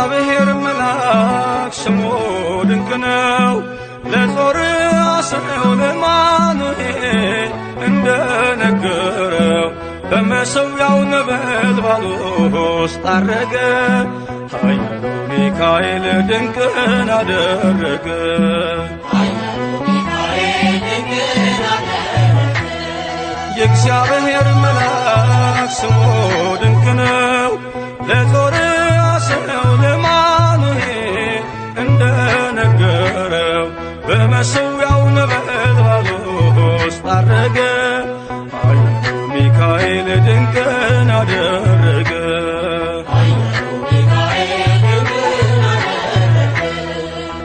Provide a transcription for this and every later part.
የእግዚአብሔር መልአክ ስሙ ድንቅ ነው። ለጾርዓ ሰው ለማኑሄ እንደነገረው በመሠዊያው ነበልባል ውስጥ አረገ። ኃያሉ ሚካኤል ድንቅን አደረገ። የእግዚአብሔር መልአክ ስሙ ድንቅ ነው። ለጾርዓ ሰው ለማኑሄ እንደነገረው በመሠዊያው ነበልባል ውስጥ አረገ። ኃያሉ ሚካኤል ድንቅን አደረገ።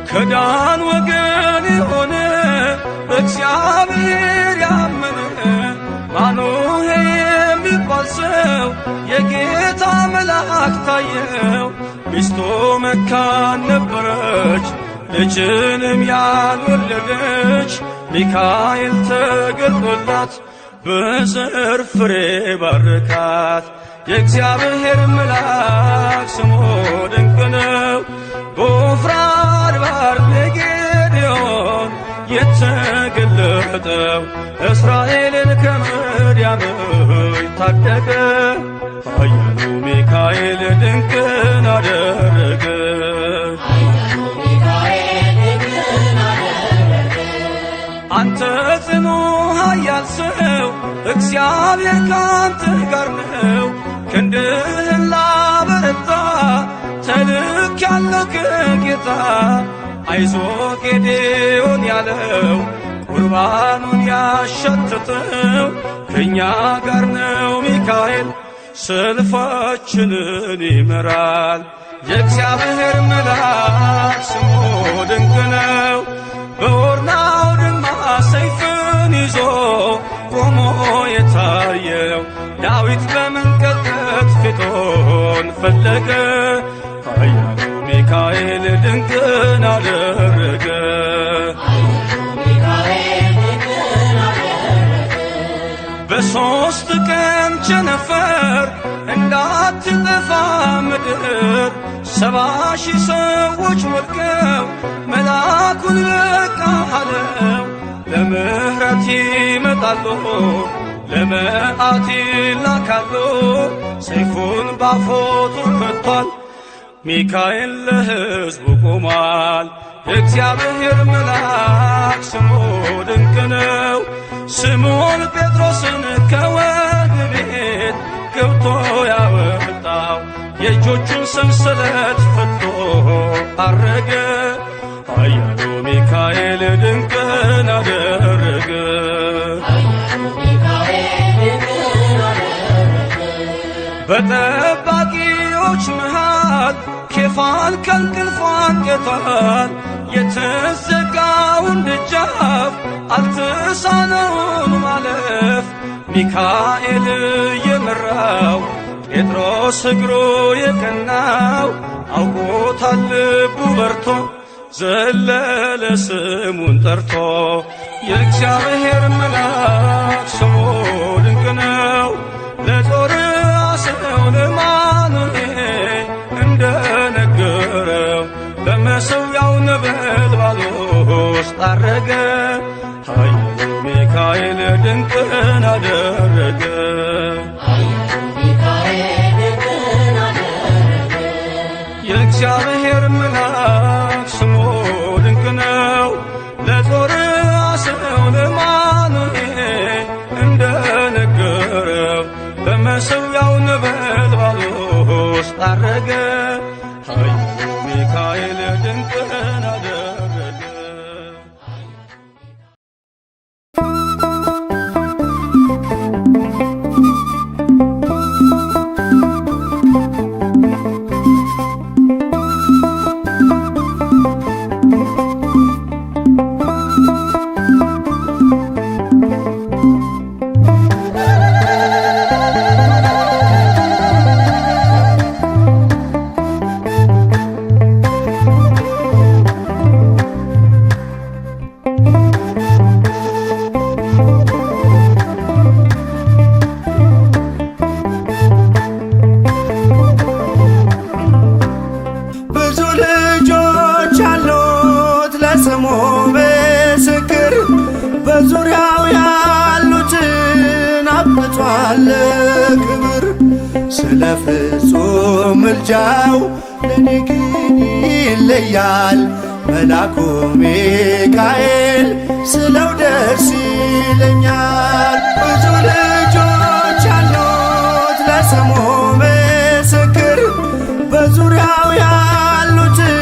ከዳን ወገን የሆነ በእግዚአብሔር ያመነ ማኑሄ የሚባል ሰው የጌታ መልአክ ታየው። ሚስቱ መካን ነበረች፣ ልጅንም ያልወለደች። ሚካኤል ተገልጦላት በዘር ፍሬ ባረካት። የእግዚአብሔር መልአክ ስሙ ድንቅ ነው። በወፍራ አድባር ለጌዴዎን የተገለጠው እስራኤልን ከምድያም ታደገ። ኃያሉ ሚካኤል ድንቅን አደረገ። አንተ ጽኑ ኃያል ሰው እግዚአብሔር ካንተ ጋር ነው። ክንድህን ላበረታ ተልኬያለሁ ከጌታ። አይዞ ጌዴዎን ያለው ቁርባኑን ያሸተተው ከእኛ ጋር ነው ሚካኤል ሰልፋችንን ይመራል። የእግዚአብሔር መልአክ ስሙ ድንቅ ነው። በኦርና አውድማ ሰይፍን ይዞ ቆሞ የታየው ዳዊት በመንቀጥቀጥ ፊቱን ፈለገ። ኃያሉ ሚካኤል ድንቅን አደረገ። በሦስት ቀን ቸነፈር እንዳትጠፋ ምድር 70,000 ሰዎች ወድቀው መልአኩን በቃ አለው። ለምሕረት ይመጣሉ ለመዓት ይላካሉ። ሰይፉን ባፎቱ ከቷል ሚካኤል ለሕዝቡ ቆሟል። የእግዚአብሔር መልአክ ስሙ ድንቅ ነው። ስምዖን ጴጥሮስን ከወህኒ ቤት ገብቶ ያወጣው የእጆቹን ሰንሰለት ፈቶ አረገ። ኃያሉ ሚካኤል ድንቅን አደረገ። በጠባቂዎች መሃል ኬፋን ከእንቅልፉ አንቅቷል። የተዘጋውን ደጃፍ አልተሳነውም ማለፍ። ሚካኤል የመራው ጴጥሮስ እግሩ የቀናው አውቆታል ልቡ በርቶ ዘለለ ስሙን ጠርቶ። የእግዚአብሔር መልአክ ስሙ ድንቅ ነው። ለጾርዓ ሰው ለማኑሄ እንደነገረው በመሠዊያው ነበልባል ውስጥ አረገ። ኃያሉ ሚካኤል ድንቅን አደረገ። የእግዚአብሔር መልአክ ስሙ ድንቅ ነው። ለጾርዓ ሰው ለማኑሄ እንደነገረው በመሠዊያው ነበልባል ውስጥ አረገ። ኃያሉ ሚካኤል ድንቅን አደረገ። ለስሙ ምስክር በዙሪያው ያሉትን አብቅቷል ክብር። ስለ ፍጹም ምልጃው ለኔ ግን ይለያል መላኩ ሚካኤል ስለው ደስ ይለኛል። ብዙ ልጆች አሉት ለስሙ ምስክር በዙሪያው ያሉትን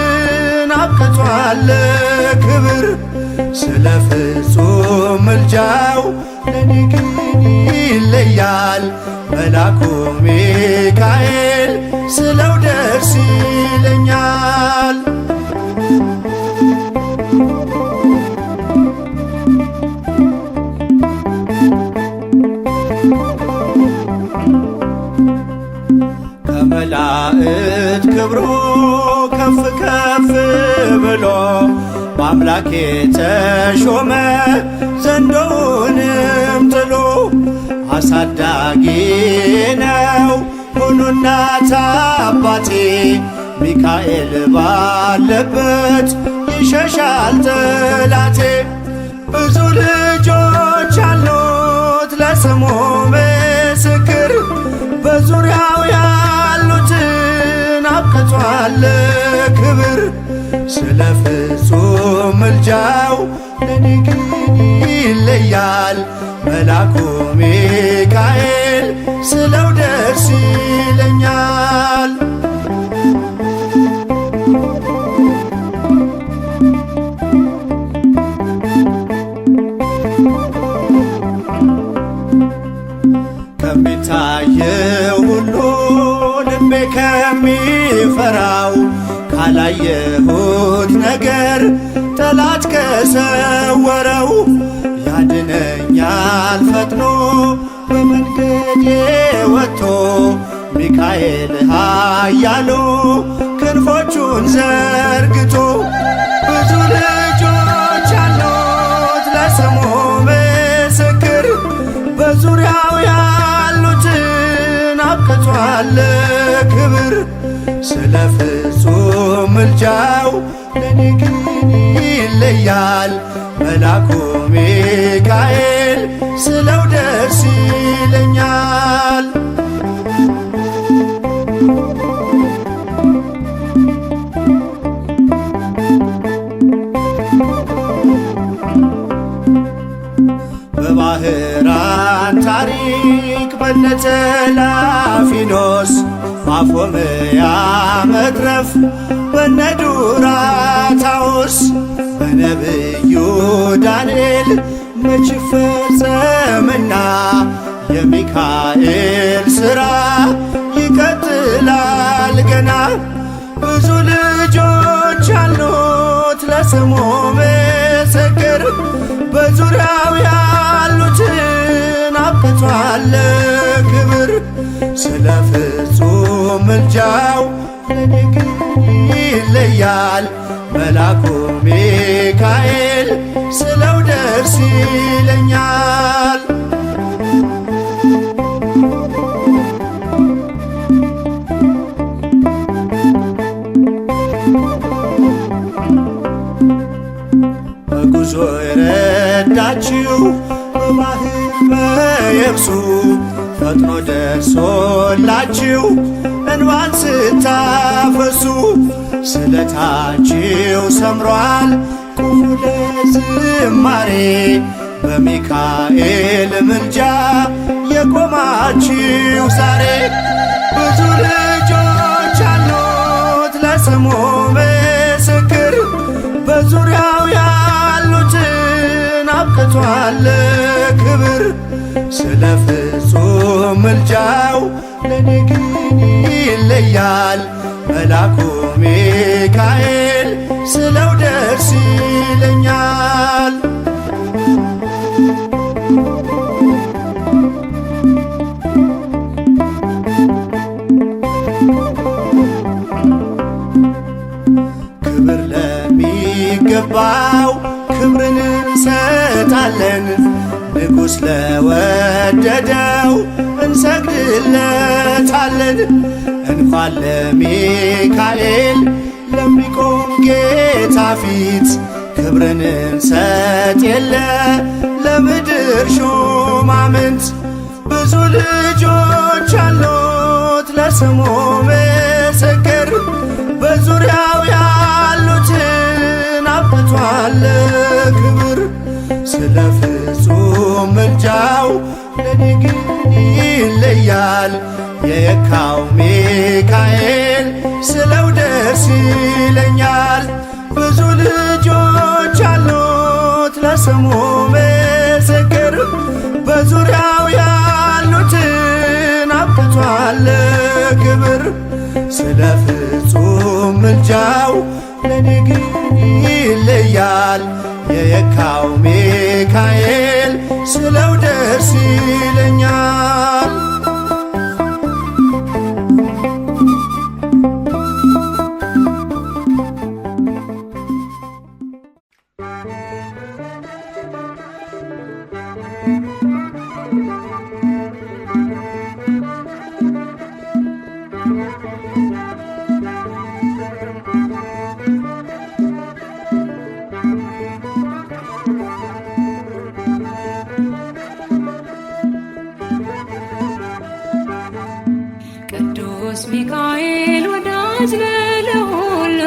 አብቅቷል ክብር። ስለ ፍጹም ምልጃው ለኔ ግን ይለያል መላኩ ሚካኤል ስለው ደስ ይለኛል። ከመላእክት ክብሩ ከፍ ከፍ ብሎ በአምላክ የተሾመ ዘንዶውንም ጥሎ አሳዳጊ ነው ሆኖ እናት አባቴ ሚካኤል ባለበት ይሸሻል ጠላቴ። ብዙ ልጆች አሉት ለስሙ ምስክር በዙሪያው ያሉትን አብቅቷል ክብር። ስለ ፍጹም ምልጃው ለኔ ግን ይለያል መላኩ ሚካኤል ስለው ደስ ይለኛል። ከሚታየው ሁሉ ልቤ ከሚፈራው ካላየሁት ነገር ጠላት ከሰወረው ያድነኛል ፈጥኖ በመንገዴ ወጥቶ ሚካኤል ኃያሉ ክንፎቹን ዘርግቶ። ብዙ ልጆች አሉት ለስሙ ምስክር በዙሪያው ያሉትን አብቅቷል ክብር። ስለ ፍጹም ምልጃው ለኔ ግን ይለያል መላኩ ሚካኤል ስለው ደስ ይለኛል። በባህራን ታሪክ በነተላፊኖስ ማፎምያ መትረፍ በነዱራታውስ በነብዩ ዳንኤል መች ፈጸምና የሚካኤል ሥራ ይቀጥላል ገና። ብዙ ልጆች አሉት ለስሙ ምስክር በዙሪያው ያሉትን አብቅቷል ክብር። ስለ ፍጹም ምልጃው ለኔ ግን ይለያል መላኩ ሚካኤል ስለው ደስ ይለኛል። በጉዞ የረዳችው በባህር በየብሱ ፈጥኖ ደርሶላችሁ እንባን ስታፈሱ ስለታችሁ ሰምሯል ቁሙ ለዝማሬ በሚካኤል ምልጃ የቆማችሁ ዛሬ። ብዙ ልጆች አሉት ለስሙ ምስክር በዙሪያው ያሉትን አብቅቷል ክብር። ስለ ፍጹም ምልጃው ለኔ ግን ይለያል መላኩ ሚካኤል ስለው ደስ ይለኛል። ክብር ለሚገባው ክብርን እንሰጣለን፣ ንጉሥ ለወደደው እንሰግድለታለን። እንኳን ለሚካኤል ለሚቆም ጌታ ፊት ክብርን እንሰጥ የለ ለምድር ሹማምንት። ብዙ ልጆች አሉት ለስሙ ምስክር፣ በዙሪያው ያሉትን አብቅቷል ክብር። ስለ ፍጹም ምልጃው ለኔ ግን ይለያል የየካው ሚካኤል፣ ስለው ደስ ይለኛል። ብዙ ልጆች አሉት ለስሙ ምስክር፣ በዙሪያው ያሉትን አብቅቷል ክብር። ስለ ፍጹም ምልጃው ለኔ ግን ይለያል የየካው ሚካኤል፣ ስለው ደስ ይለኛል። ቅዱስ ሚካኤል ወዳጅ ነህ ለሁሉ፣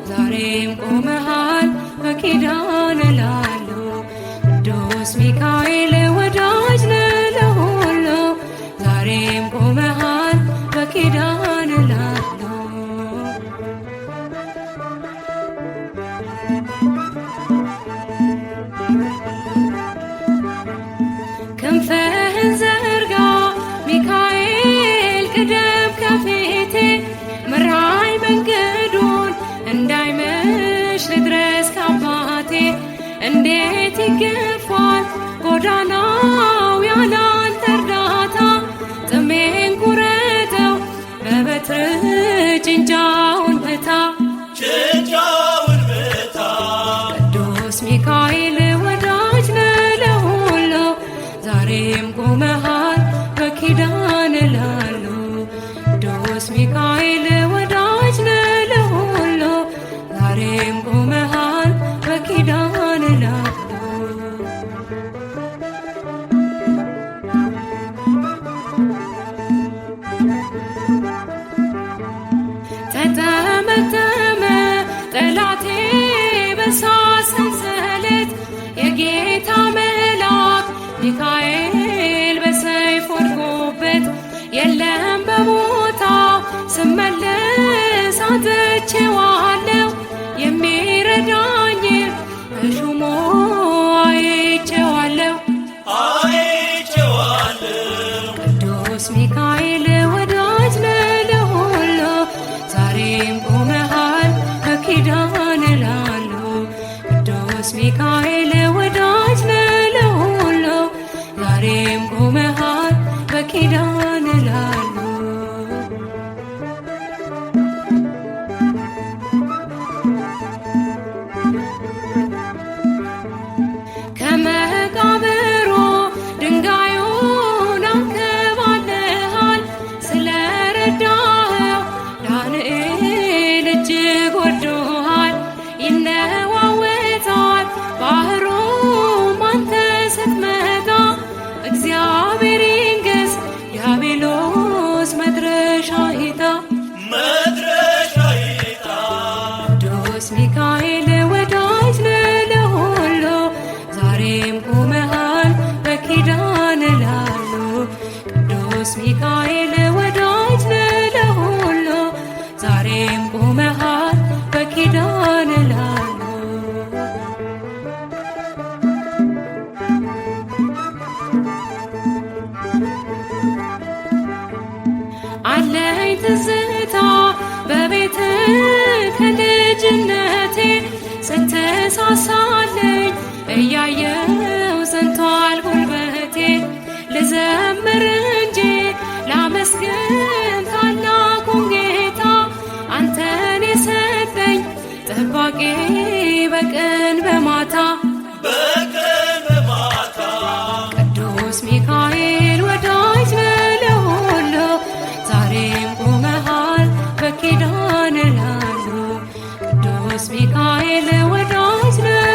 ዛሬም ቆመሃል በኪዳን እላለሁ። ቅዱስ ሚካኤል ወዳጅ ነህ ለሁሉ፣ ዛሬም ቆመሃል በኪዳን እላለሁ። ክንፍህን ዘርጋ ሚካኤል ቅደም ከፊቴ፣ ምራኝ መንገዱን እንዳይመሽ ልድረስ ከአባቴ። እንዴት ይገፋል ጎዳናው ያላንተ እርዳታ? ጥሜን ቁረጠው በበትር ጭንጫውን ምታ። ጭንጫውን ምታ። ቅዱስ ሚካኤል ወዳጅ ነህ ለሁሉ፣ ዛሬም ቆመሃል በኪዳን እላለሁ። ቅዱስ ሚካኤል ወዳጅ ነህ ለሁሉ፣ ዛሬም ቆመሃል በኪዳን እላለሁ። ተጠመጠመ ጠላቴ በእሳት ሰንሰለት፣ የጌታ መልአክ ሚካኤል በሰይፍ ወድቆበት። የለም በቦታው ስመለስ አጥቼዋለሁ፣ የሚረዳኝ ተሹሞ አይቼዋለሁ። አይቼዋለሁ። ቅዱስ ሚካኤል ወዳጅ ነህ ለሁሉ፣ ዛሬም ቆመሃል በኪዳን እላለሁ። ቅዱስ ሚካኤል ወዳጅ ነህ ለሁሉ፣ ዛሬም ቆመሃል በኪዳን እላለሁ። ከመቃብሩ ድንጋዩን አንከባለሃል፣ ስለረዳኸው ዳንኤል እጅግ ወዶሃል። ይነዋወጣል ባህሩም አንተ ስትመጣ፣ እግዚአብሔር ይንገስ ዲያብሎስ መድረሻ ይጣ። መድረሻ ይጣ። ቅዱስ ሚካኤል ወዳጅ ነህ ለሁሉ፣ ዛሬም ቆመሃል በኪዳን እላለሁ። ቅዱስ ሚካኤል ወዳጅ ነህ ለሁሉ፣ ዛሬም ቆመሃል በኪዳን እላለሁ። አለኝ ትዝታ በቤት ከልጅነቴ፣ ስትሳሳለኝ እያየው ዘንቷል ጉልበቴ። ልዘምር እንጂ ላመስግን ታላቁን ጌታ፣ አንተን የሰጠኝ ጠባቂ በቀን በማታ። በቀን በማታ። ቅዱስ ሚካኤል ወዳጅ ነህ ለሁሉ፣ ዛሬም ቆመሃል በኪዳን እላለሁ። ቅዱስ ሚካኤል ወዳጅ ነህ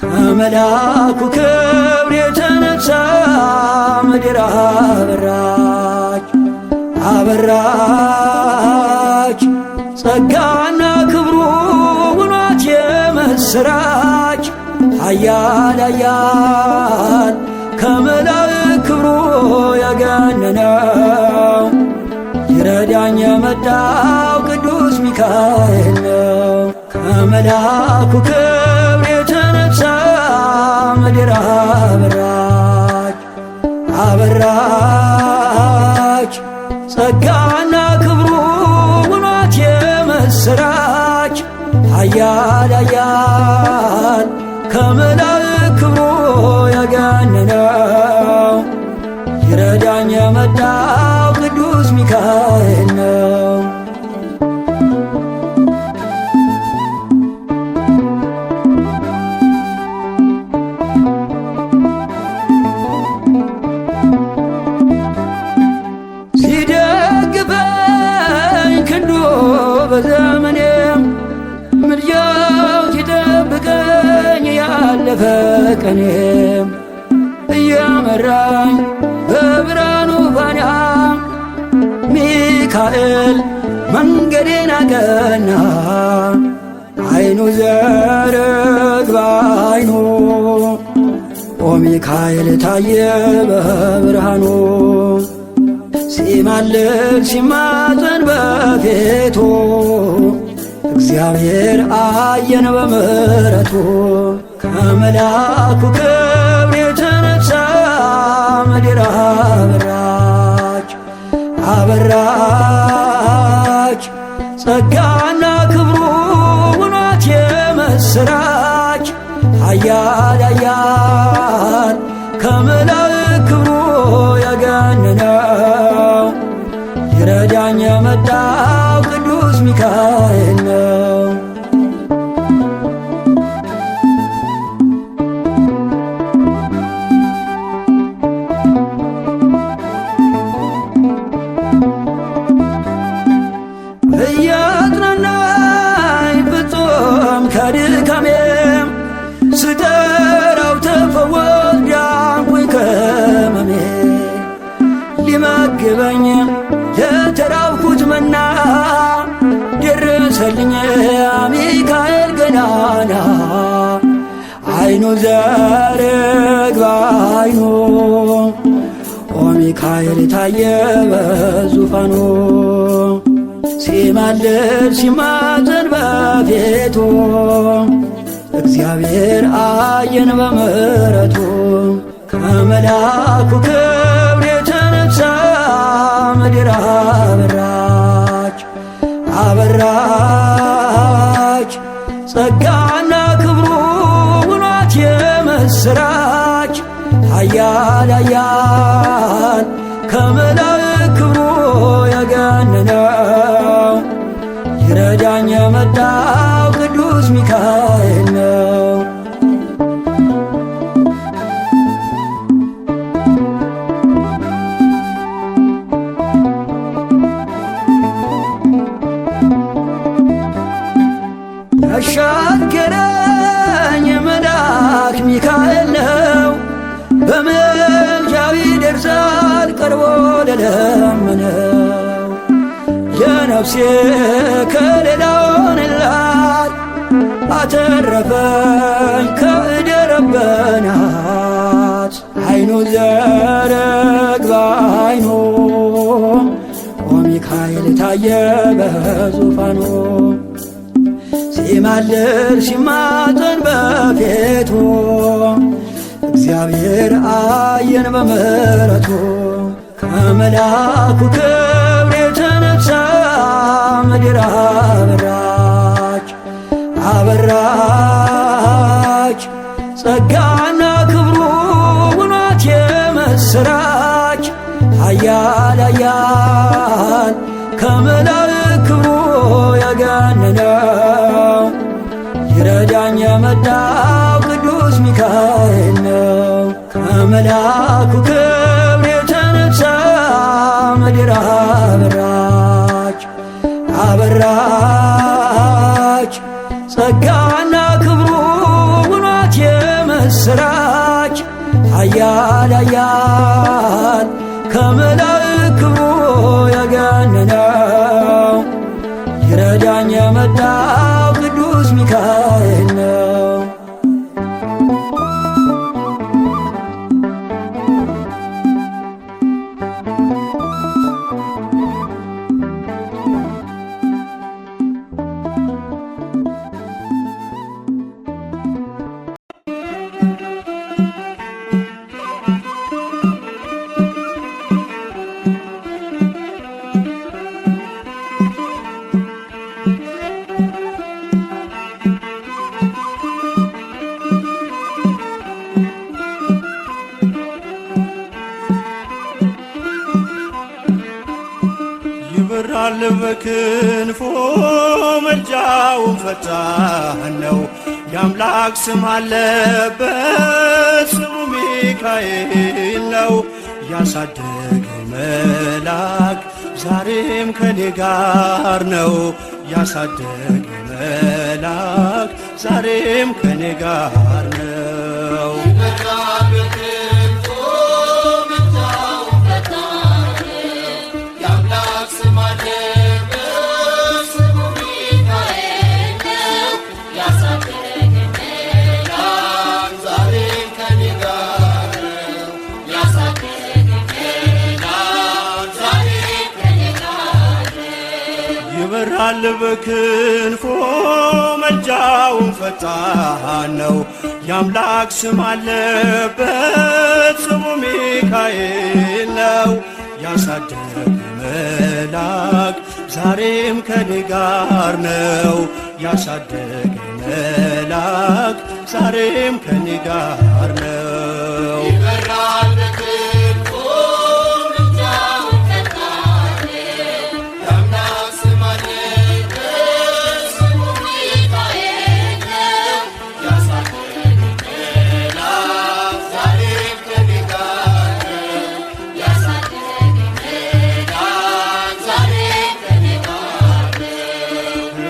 ከመላኩ ክብር የተነሳ ምድር አበራች አበራች ጸጋና ክብሩ ውኗት የመስራች ኃያል ኃያል ከመላእክት ክብሩ ያገነነው ይረዳኝ የመጣው ቅዱስ ሚካኤል ነው። ከመላኩ ክብር የተነሳ ምድር አበራች አበራች ጸጋና ክብሩ ውኗት የመስራች ኃያል ኃያል ከመላእክት ክብሩ ያገነነው ይረዳኝ የመጣው ቅዱስ ሚካኤል ነው። ሲደግፈኝ ክንዱ በዘመኔም ምልጃው ሲጠብቀኝ ያለፈ ቀኔም እየመራኝ በብርሃኑ ፋና ሚካኤል መንገዴን አቀና። አይኑ ዘርግብ አይኑ ኦ ሚካኤል ታየ በብርሃኑ ሲማልድ ሲማፀን በፊቱ እግዚአብሔር አየን በምሕረቱ። ከመላኩ ክብር የተነሳ ምድር አበራች አበራች ጸጋና ክብሩ ውኗት የመስራች ኃያል ኃያል ከመላእክት ክብሩ ያገነነው ይረዳኝ የመጣው ቅዱስ ሚካኤል ነው። እያጽናናኝ ፍጹም ከድካሜም ስጠራው ተፈወስ ዳንኩኝ ከሕመሜ። ሊመግበኝ ለተራብኩት መና ደረሰልኝ ሚካኤል ገናና። አይኑ ዘርግብ አይኑ ኦ ሚካኤል ታየ በዙፋኑ ሲማልድ ሲማፀን በፊቱ እግዚአብሔር አየን በምሕረቱ። ከመላኩ ክብር የተነሳ ምድር አበራች አበራች ጸጋና ክብሩ ውኗት የመስራች ኃያል ኃያል ከመላእክት ክብሩ ያገነነው ይረዳኝ የመጣው ቅዱስ ሚካኤል ነው። ያሻገረኝ መልአክ ሚካኤል ነው። በምልጃው ይደርሳል ቀርቦ ለለመነው። ለነፍሴ ከሌላውን አተረፈኝ ከእደ ረበናት። አይኑ ዘረግ ባይኑ ኦ ሚካኤል ታየ በዙፋኑ ሲማልድ ሲማፀን በፊቱ እግዚአብሔር አየን በምሕረቱ። ከመላኩ ክብር የተነሳ ምድር አበራች አበራች ጸጋና ክብሩ ውኗት የመስራች ኃያል ኃያል ከመላእክት ክብሩ ያገነነው ይረዳኝ የመጣው ቅዱስ ሚካኤል የምስራች ኃያል ኃያል ከመላእክት ክብሩ የገነነው ይረዳኝ የመጣው ቅዱስ ሚካኤል ነው። ይበራል በክንፎ መልጃውን ፈጣን ነው። የአምላክ ስም አለበት ስሙ ሚካኤል ነው። ያሳደገኝ መልአክ ዛሬም ከኔ ጋር ነው። ያሳደገኝ መልአክ ዛሬም ከኔ ጋር ነው። ይበራል በክንፎ መልጃውን ፈጣን ነው። የአምላክ ስም አለበት ስሙ ሚካኤል ነው። ያሳደገኝ መልአክ ዛሬም ከኔ ጋር ነው። ያሳደገኝ መልአክ ዛሬም ከኔ ጋር ነው።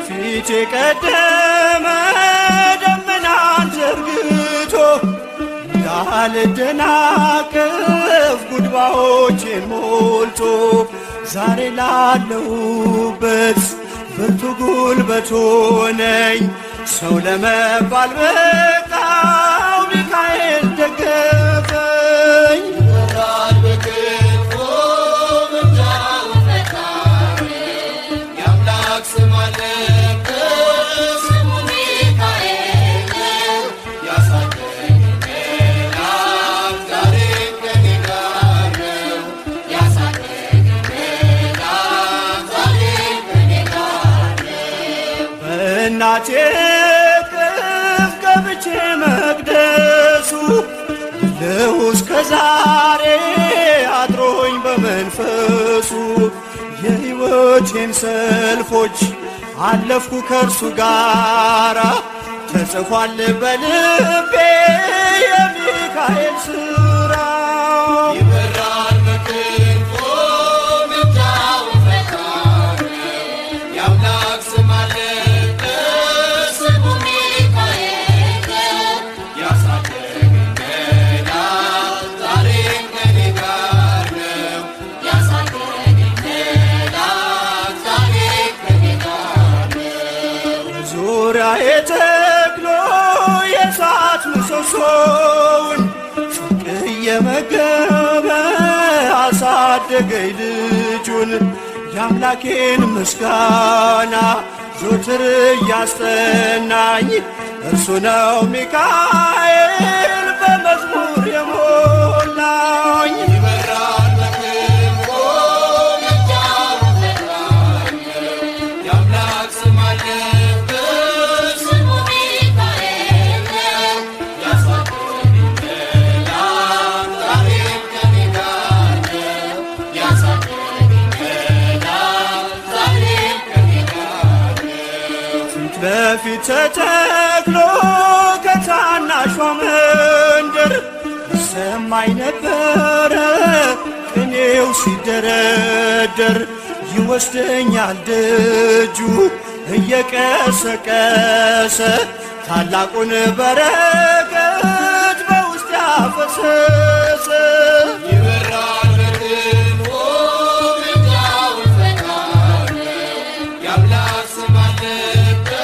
ፊት የቀደመ ደመናን ዘርግቶ እንዳልደናቀፍ ጉድባዎቼን ሞልቶ ዛሬ ላለሁበት ብርቱ ጉልበት ሆነኝ። ሰው ለመባል በቃው ሚካኤል ደገፈኝ። በእናቴ እቅፍ ገብቼ መቅደሱ ልሁ እስከ ዛሬ አድሮኝ በመንፈሱ የሕይወቴን ሰልፎች አለፍኩ ከእርሱ ጋራ ተጽፏል በልቤ የሚካኤል ሥራ። ዙሪያ የተክሎ የእሳት ምሰሶውን ጽድቅ እየመገበ አሳደገኝ ልጁን። የአምላኬን ምስጋና ዞትር እያስጠናኝ እርሱ ነው ሚካኤል በመዝሙር የሞላኝ። ፊት ለፊት ተተክሎ ከታናሿ መንደር ይሰማኝ ነበረ ቅኔው ሲደረደር ይወስደኛል ደጁ እየቀሰቀሰ ታላቁን በረከት በ አመፀ። ይበራል በክንፉ ግምጃውን ፈጣሪ የአምላክ ስም አለበት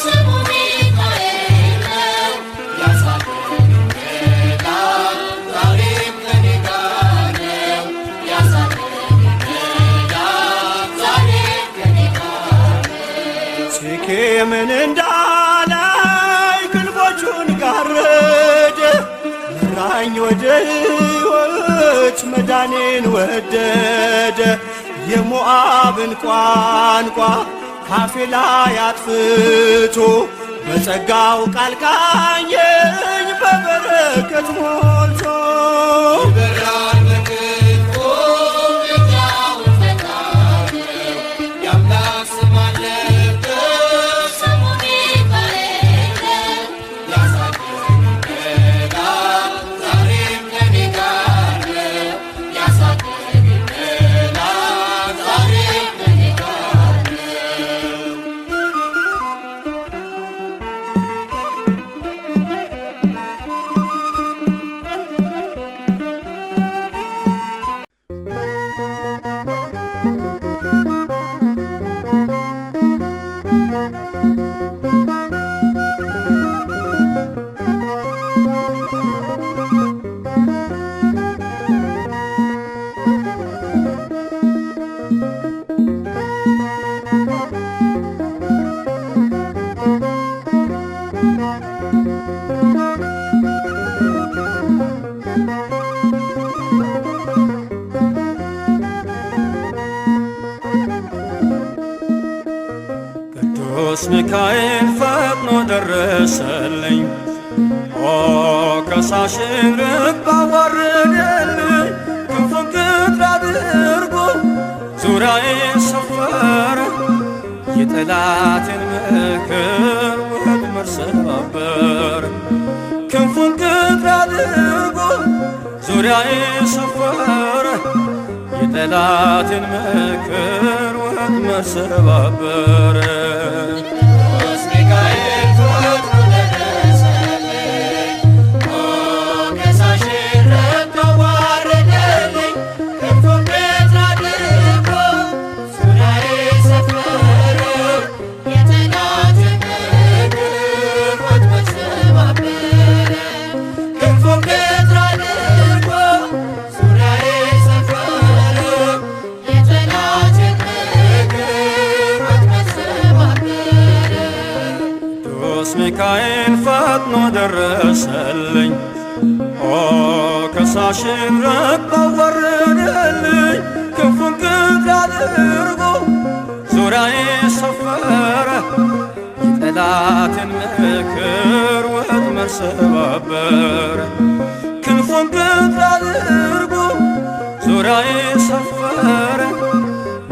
ስሙ ሚካኤል ነው። ያሳደገኝ መልአክ ዛሬም ከኔ ጋር ነው። ያሳደገኝ መልአክ ዛሬም ከኔ ጋር ነው። ሴኬምን እንዳላይ ክንፎቹን ጋረደ፣ መራኝ ወደ ሕይወት መዳኔን ወደደ። የሞዓብን ቋንቋ ካፌ ላይ አጥፍቶ በጸጋው ቃል ቃኘኝ በበረከት ሞልቶ። ይበራል በክንፉ ግምጃውን ፈጣሪ የአምላክ ስም አለበት ስሙ ሚካኤል ነው። ያሳደገኝ መልአክ ዛሬም ከኔ ጋር ነው። ያሳደገኝ መልአክ ዛሬም ከኔ ጋር ነው። ቅዱስ ሚካኤል ፈጥኖ ደረሰልኝ፣ ኦ ከሳሽን ልብ አዋረደልኝ። ክንፉን ቅጥር አድርጎ ዙሪያዬን ሰፈረ፣ የጠላቴን ምክር ወጥመድ ሰባበረ። ክንፉን ቅጥር አድርጎ ዙሪያዬን ሰፈረ፣ የጠላቴን ምክር ወጥመድ ሰባበረ። ቅዱስ ሚካኤል ፈጥኖ ደረሰልኝ፣ ኦ ከሳሼን ረግጦ አዋረደልኝ። ክንፉን ቅጥር አድርጎ ዙሪያዬን ሰፈረ፣ የጠላቴን ምክር ወጥመድ ሰባበረ። ክንፉን ቅጥር አድርጎ ዙሪያዬን ሰፈረ፣ የጠላቴን ምክር ወጥመድ ሰባበረ። ቅዱስ ሚካኤል ፈጥኖ ደረሰልኝ፣ ኦ ከሳሽን ረግጦ አዋረደልኝ። ክንፉን ቅጥር አድርጎ ዙሪያዬን ሰፈረ፣ የጠላትን ምክር ወጥመድ ሰባበረ። ክንፉን ቅጥር አድርጎ ዙሪያዬን ሰፈረ፣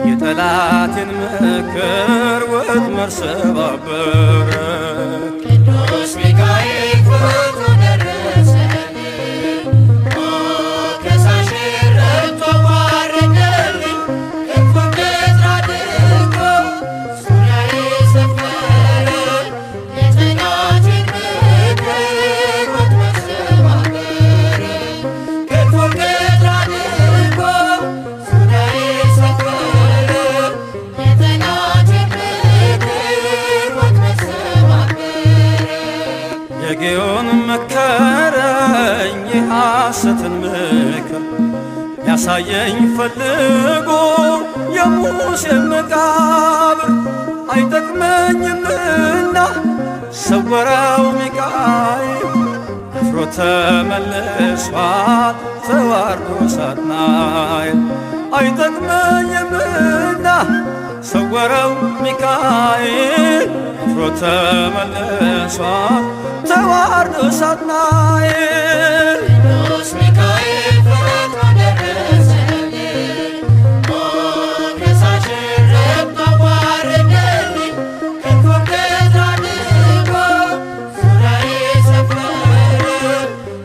የጠላትን ምክር ወጥመድ ሰባበረ። ቅዱስ ሚካኤል ፈጥኖ ደረሰልኝ፣ ኦ ከሳሼን ረግጦ አዋረደልኝ። ክንፉን ቅጥር አድርጎ ዙሪያዬን ሰፈረ፣ የጠላቴን ምክር ወጥመድ ሰባበረ። ክንፉን ቅጥር አድርጎ ዙሪያዬን ሰፈረ፣ የጠላቴን ምክር ወጥመድ ሰባበረ። የግዮን መከረኝ የሐሰትን ምክር ያሳየኝ ፈልጎ የሙሴን መቃብር አይጠቅመኝምና ሰወረው ሚካኤል አፍሮ ተመልሷል ተዋርዶ ሳጥናኤል አይጠቅመኝምና ሰወረው ሚካኤል አፍሮ ተመልሷል ተዋርዶ ሳጥናኤል። ቅዱስ ሚካኤል ፈጥኖ ደረሰልኝ፣ ኦ ከሳሼን ረግጦ አዋረደልኝ። ክንፉን ቅጥር አድርጎ ዙሪያዬን ሰፈረ፣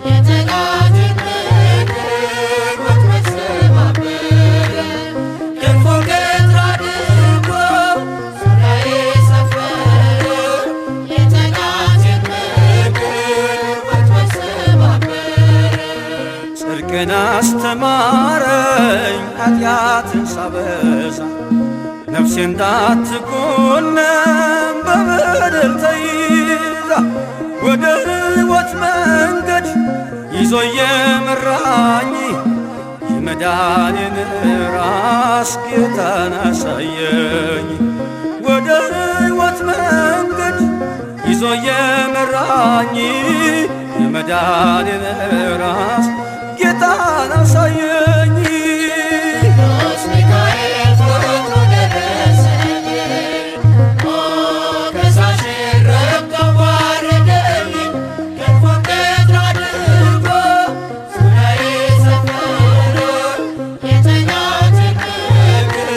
የጠላቴን ምክር ወጥመድ ሰባበረ። ክንፉን ቅጥር አድርጎ ዙሪያዬን ሰፈረ፣ የጠላቴን ምክር ወጥመድ ሰባበረ። ጽድቅን አስተማረኝ ኃጢአትን ሳበዛ ነፍሴ እንዳትኮነን በበደል ተይዛ ወደ ሕይወት መንገድ ይዞ የመራኝ የመዳኔን ራስ ጌታን አሳየኝ። ወደ ሕይወት መንገድ ይዞ የመራኝ የመዳኔን ራስ ጌታን አሳየኝ። ቅዱስ ሚካኤል ፈጥኖ ደረሰልኝ፣ ሞገሳሽን ረግጦ አዋረደልኝ። ክንፉን ቅጥር አድርጎ ዙሪያዬ ሰፈረ፣ የጠላቴን ምክር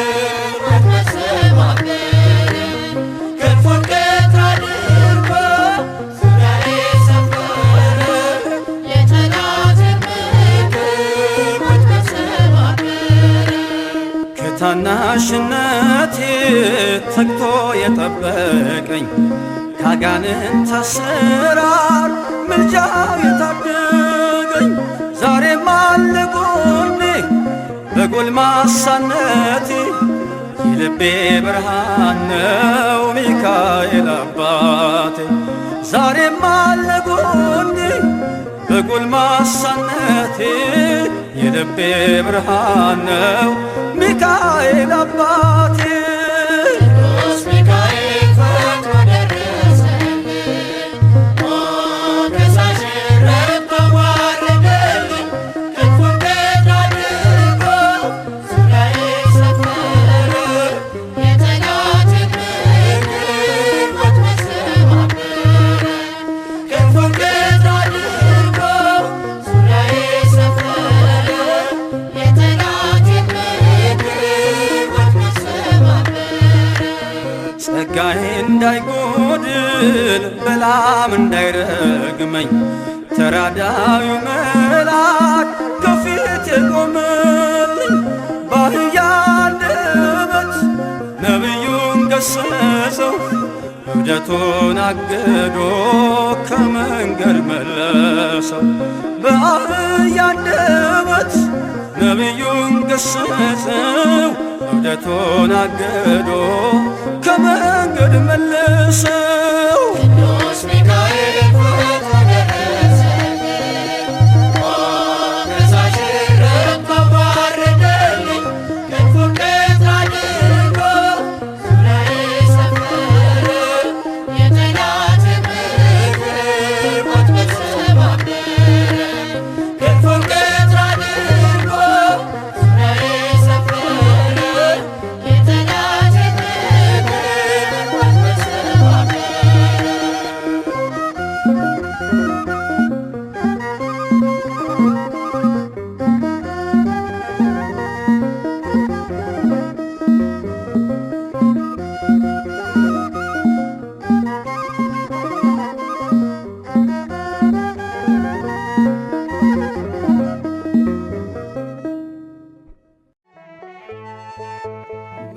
ወጥመድ ሰባበረ። ክንፉን ቅጥር አድርጎ ዙሪያዬ ሰፈረ፣ የጠላቴን ምክር ወጥመድ ሰባበረ። ከታናሽነቴ ተግቶ የጠበቀኝ ካጋንንት አሰራር ምልጃው የታደገኝ ዛሬም አለ ጎኔ በጎልማሳነቴ የልቤ ብርሃን ነው ሚካኤል አባቴ። ዛሬም አለ ጎኔ በጎልማሳነቴ የልቤ ብርሃን ነው ሚካኤል አባቴ። ቅዱስ ሚካኤል ፈጥኖ ደረሰልኝ፣ ሞገሳሽን ረግጦ አዋረደልኝ። ክንፉን ቅጥር አድርጎ ዙሪያዬ ሰፈረ፣ የጠላቴን ምክር ወጥመድ ሰባበረ። ክንፉን ቅጥር አድርጎ ዙሪያዬ ሰፈረ፣ የጠላቴን ምክር ወጥመድ ሰባበረ። ጸጋዬ እንዳይጎድል በላም እንዳይረግመኝ ተራዳዩ መልአክ ከፊት የቆመልኝ በአህያ አንደበት ነቢዩን ገሰጸው እብደቱን አግዶ ከመንገድ መለሰው። በአህያ አንደበት ነቢዩን ገሰጸው እብደቱን አግዶ ከመንገድ መለሰው። ቅዱስ ሚካኤል ፈጥኖ ደረሰልኝ፣ ሞገሳሽን ረግጦ አዋረደልኝ። ክንፉን ቅጥር አድርጎ ዙሪያዬ ሰፈረ፣ የጠላቴን ምክር ወጥመድ ሰባበረ። ክንፉን ቅጥር አድርጎ ዙሪያዬ ሰፈረ፣ የጠላቴን ምክር ወጥመድ ሰባበረ።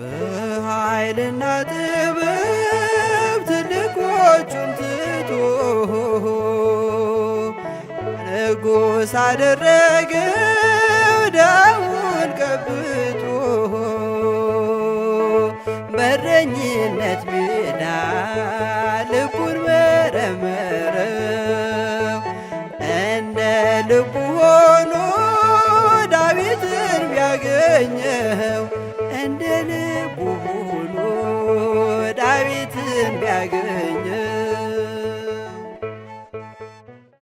በኃይልና ጥበብ ትልቆቹን ትቶ ንጉሥ አደረገው ደሙን ቀብቶ። በረኝነት ሜዳ ልቡን መረመረው እንደ ልቡ ሆኖ ዳዊትን ቢያገኘው እንደ ልቡ ሆኖ ዳዊትን ቢያገኘው።